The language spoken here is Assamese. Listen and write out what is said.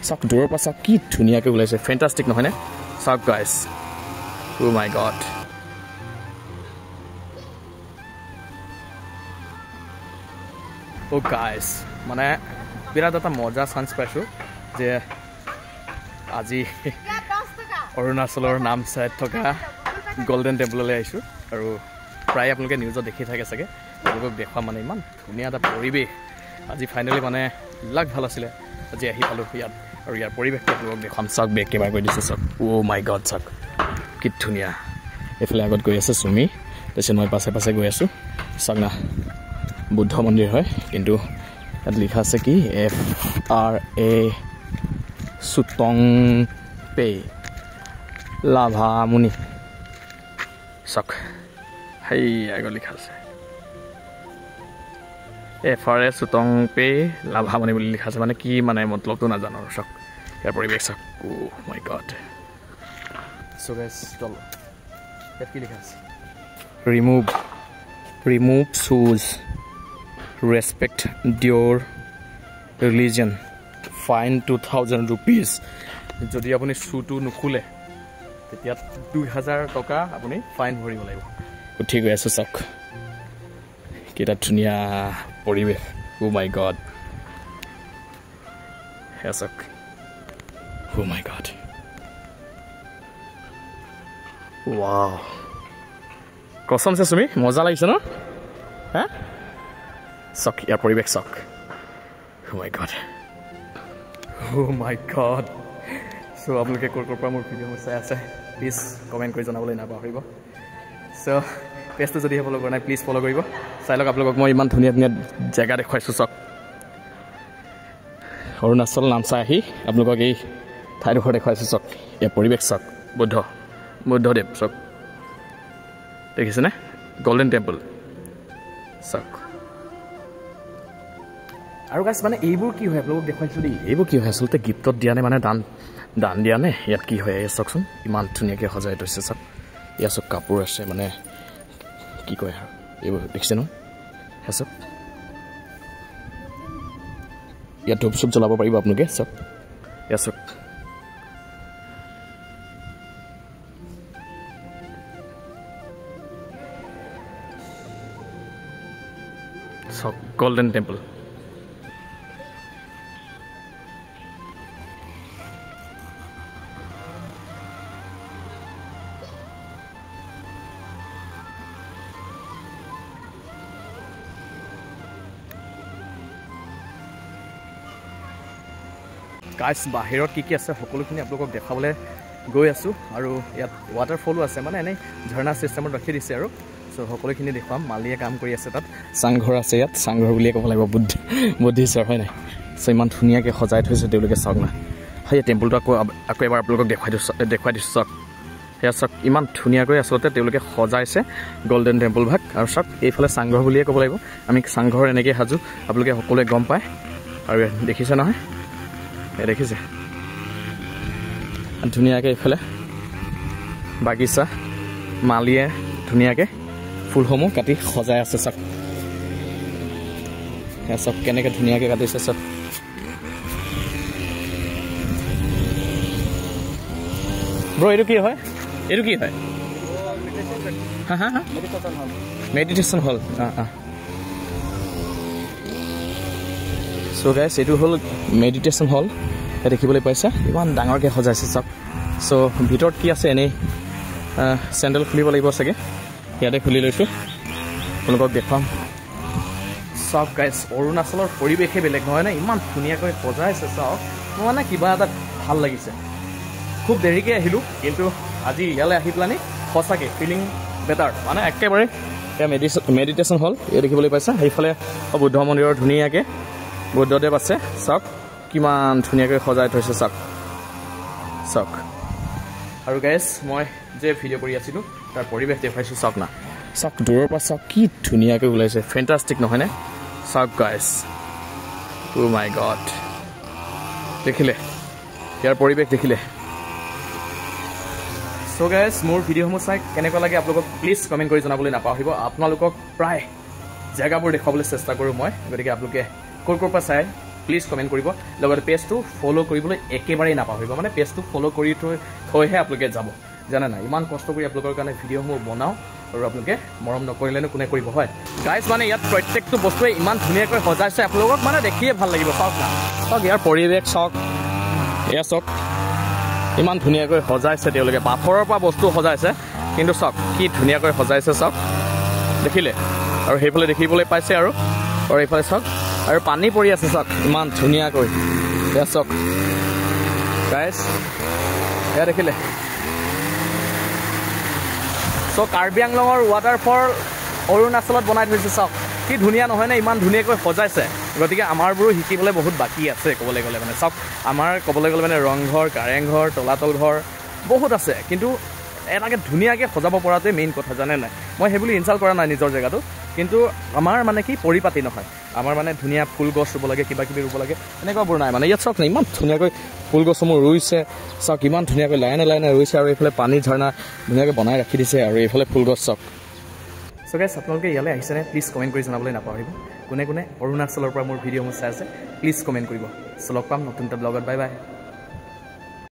চাওক দূৰৰ পৰা চাওক কি ধুনীয়াকৈ ওলাইছে, ফেণ্টাষ্টিক নহয়নে? চাওক গাইছ, অ' মাই গড। অ' গাইছ, মানে বিৰাট এটা মজা চান্স পাইছোঁ যে আজি অৰুণাচলৰ নামচাইত থকা গল্ডেন টেম্পললৈ আহিছোঁ। আৰু প্ৰায় আপোনালোকে নিউজত দেখি থাকে চাগে, আপোনালোকক দেখুওৱা মানে ইমান ধুনীয়া এটা পৰিৱেশ। আজি ফাইনেলি মানে লাক ভাল আছিলে, আজি আহি পালোঁ ইয়াত আৰু ইয়াৰ পৰিৱেশটো আপোনালোকক দেখুৱাম। চাওক বেক কেমেৰা কৰি দিছোঁ, চাওক, অ' মাই গড, চাওক কি ধুনীয়া। এইফালে আগত গৈ আছে চুমি, তাৰপিছত মই পাছে পাছে গৈ আছোঁ। চাওক না, বুদ্ধ মন্দিৰ হয়, কিন্তু ইয়াত লিখা আছে কি FRA চুটং পে লাভামুনি। চাওক সেই আগত লিখা আছে FRA চুটং পে লাভামুনি বুলি লিখা আছে, মানে কি মানে মতলবটো নাজানো আৰু। চাওক ইয়াৰ পৰিৱেশ চাওক, অ' মাই গড। চ' গাইছ, তল ইয়াত কি লিখা আছে? Remove shoes, respect your religion, fine 2000 rupees. যদি আপুনি শ্বুটো নোখোলে তেতিয়া 2000 টকা আপুনি ফাইন ভৰিব লাগিব। উঠি গৈ আছোঁ, চাওক কেইটা ধুনীয়া পৰিৱেশ। অ' মাই গড, সেয়া চাওক, অ' মাই গড, ৱাও। কচমছে চুমি, মজা লাগিছে ন? হা, চাওক ইয়াৰ পৰিৱেশ চাওক, অ' মাই গড, অ' মাই গড। চ' আপোনালোকে ক'ৰ ক'ৰ পৰা মোৰ ভিডিঅ'বোৰ চাই আছে প্লিজ কমেণ্ট কৰি জনাবলৈ নাপাহৰিব। চ' পেজটো যদিহে ফ'ল' কৰা নাই প্লিজ ফ'ল' কৰিব। চাই লওক, আপোনালোকক মই ইমান ধুনীয়া ধুনীয়া জেগা দেখুৱাইছোঁ। চাওক অৰুণাচল নামচাই আহি আপোনালোকক এই ঠাইডোখৰ দেখুৱাইছোঁ। চাওক ইয়াৰ পৰিৱেশ চাওক, বুদ্ধদেৱ চাওক, দেখিছেনে? গল্ডেন টেম্পল চাওক। আৰু গাইছ মানে এইবোৰ কি হয় আপোনালোকক দেখুৱাইছোঁ দেই, এইবোৰ কি হয় আচলতে গিফ্টত দিয়া নে, মানে দান দিয়া নে, ইয়াত কি হয় এই চাওকচোন, ইমান ধুনীয়াকৈ সজাই থৈছে। চাওক ইয়াত চব কাপোৰ আছে, মানে কি কয় আৰু এইবোৰ দেখিছে নহয়? সেয়া চাওক, ইয়াত ধূপ চুপ জ্বলাব পাৰিব আপোনালোকে। চাওক ইয়াত চাওক, চাওক গল্ডেন টেম্পল। গাইছ বাহিৰত কি কি আছে সকলোখিনি আপোনালোকক দেখাবলৈ গৈ আছোঁ। আৰু ইয়াত ৱাটাৰফলো আছে, মানে এনেই ঝৰ্ণা চিষ্টেমত ৰাখি দিছে আৰু। চ' সকলোখিনি দেখুৱাম। মালিয়ে কাম কৰি আছে তাত, চাংঘৰ আছে ইয়াত, চাংঘৰ বুলিয়ে ক'ব লাগিব, বুদ্ধিষ্টৰ হয় নাই? চ' ইমান ধুনীয়াকৈ সজাই থৈছে তেওঁলোকে, চাওক না। সেই টেম্পলটো আকৌ এবাৰ আপোনালোকক দেখুৱাই দিছোঁ। চাওক সেয়া চাওক, ইমান ধুনীয়াকৈ আচলতে তেওঁলোকে সজাইছে গল্ডেন টেম্পল ভাগ। আৰু চাওক এইফালে চাংঘৰ বুলিয়ে ক'ব লাগিব, আমি চাংঘৰ এনেকৈ সাজোঁ, আপোনালোকে সকলোৱে গম পায়। আৰু দেখিছে নহয়, দেখিছে ধুনীয়াকৈ এইফালে বাগিচা, মালিয়ে ধুনীয়াকৈ ফুলসমূহ কাটি সজাই আছে। চাওক সেয়া চাওক কেনেকৈ ধুনীয়াকৈ কাটিছে। চাওক ব্ৰ, এইটো কি হয়? এইটো কি হয়? হা হা হা, মেডিটেশ্যন হল। অঁ। চ' গাইছ, এইটো হ'ল মেডিটেশ্যন হল, দেখিবলৈ পাইছে ইমান ডাঙৰকৈ সজাইছে। চাওক চ' ভিতৰত কি আছে, এনেই চেণ্ডেল খুলিব লাগিব চাগে, ইয়াতে খুলি লৈছোঁ, আপোনালোকক দেখুৱাম। চাওক গাইছ, অৰুণাচলৰ পৰিৱেশেই বেলেগ নহয়নে? ইমান ধুনীয়াকৈ সজাইছে। চাওক, মোৰ মানে কিবা এটা ভাল লাগিছে। খুব দেৰিকৈ আহিলোঁ, কিন্তু আজি ইয়ালৈ আহি পেলানি সঁচাকৈ ফিলিং বেটাৰ, মানে একেবাৰে এয়া মেডিটেশ্যন হল, এই দেখিবলৈ পাইছে। সেইফালে বুদ্ধ মন্দিৰৰ ধুনীয়াকৈ বুদ্ধদেৱ আছে। চাওক কিমান ধুনীয়াকৈ সজাই থৈছে। চাওক চাওক। আৰু গাইছ, মই যে ভিডিঅ' কৰি আছিলোঁ তাৰ পৰিৱেশ দেখুৱাইছোঁ। চাওক না, চাওক দূৰৰ পৰা চাওক কি ধুনীয়াকৈ ওলাইছে, ফেণ্টাষ্টিক নহয়নে? চাওক গাইছ, অ' মাই গড, দেখিলে ইয়াৰ পৰিৱেশ দেখিলে? চ' গাইছ, মোৰ ভিডিঅ'সমূহ চাই কেনেকুৱা লাগে আপোনালোকক প্লিজ কমেণ্ট কৰি জনাবলৈ নাপাহৰিব। আপোনালোকক প্ৰায় জেগাবোৰ দেখুৱাবলৈ চেষ্টা কৰোঁ মই, গতিকে আপোনালোকে ক'ৰ ক'ৰ পৰা চাই প্লিজ কমেণ্ট কৰিব। লগতে পেজটো ফ'ল' কৰিবলৈ একেবাৰেই নাপাহৰিব, মানে পেজটো ফ'ল' কৰি থৈহে আপোনালোকে যাব, জানে নাই? ইমান কষ্ট কৰি আপোনালোকৰ কাৰণে ভিডিঅ'সমূহ বনাওঁ আৰু আপোনালোকে মৰম নকৰিলেনো কোনে কৰিব, হয় গাইজ? মানে ইয়াত প্ৰত্যেকটো বস্তুৱে ইমান ধুনীয়াকৈ সজাইছে, আপোনালোকক মানে দেখিয়ে ভাল লাগিব। চাওক না, চাওক ইয়াৰ পৰিৱেশ, চাওক এয়া, চাওক ইমান ধুনীয়াকৈ সজাইছে তেওঁলোকে, পাথৰৰ পৰা বস্তু সজাইছে, কিন্তু চাওক কি ধুনীয়াকৈ সজাইছে, চাওক দেখিলে। আৰু সেইফালে দেখিবলৈ পাইছে, আৰু আৰু এইফালে চাওক, আৰু পানী পৰি আছে, চাওক ইমান ধুনীয়াকৈ, এয়া চাওক গাইজ, এয়া দেখিলে। চ' কাৰ্বি আংলঙৰ ৱাটাৰফল অৰুণাচলত বনাই থৈছে, চাওক কি ধুনীয়া নহয়নে? ইমান ধুনীয়াকৈ সজাইছে। গতিকে আমাৰবোৰো শিকিবলৈ বহুত বাকী আছে ক'বলৈ গ'লে। মানে চাওক আমাৰ ক'বলৈ গ'লে মানে ৰংঘৰ, কাৰেংঘৰ, তলাতল ঘৰ বহুত আছে, কিন্তু এটাকে ধুনীয়াকৈ সজাব পৰাটোৱে মেইন কথা, জানে নাই? মই সেইবুলি ইনচাল্ট কৰা নাই নিজৰ জেগাটো, কিন্তু আমাৰ মানে কি পৰিপাতি নহয়, আমাৰ মানে ধুনীয়া ফুল গছ ৰুব লাগে, কিবা কিবি ৰুব লাগে, এনেকুৱাবোৰ নাই। মানে ইয়াত চাওক না ইমান ধুনীয়াকৈ ফুল গছসমূহ ৰুইছে, চাওক ইমান ধুনীয়াকৈ লাইনে লাইনে ৰুইছে, আৰু এইফালে পানী ঝৰ্ণা ধুনীয়াকৈ বনাই ৰাখি দিছে, আৰু এইফালে ফুল গছ চাওক। চ' গাইজ, আপোনালোকে ইয়ালৈ আহিছেনে? প্লিজ কমেণ্ট কৰি জনাবলৈ নাপাহৰিব। কোনে কোনে অৰুণাচলৰ পৰা মোৰ ভিডিঅ'সমূহ চাই আছে প্লিজ কমেণ্ট কৰিব। চ' লগ পাম নতুন এটা ব্লগত, বাই বাই।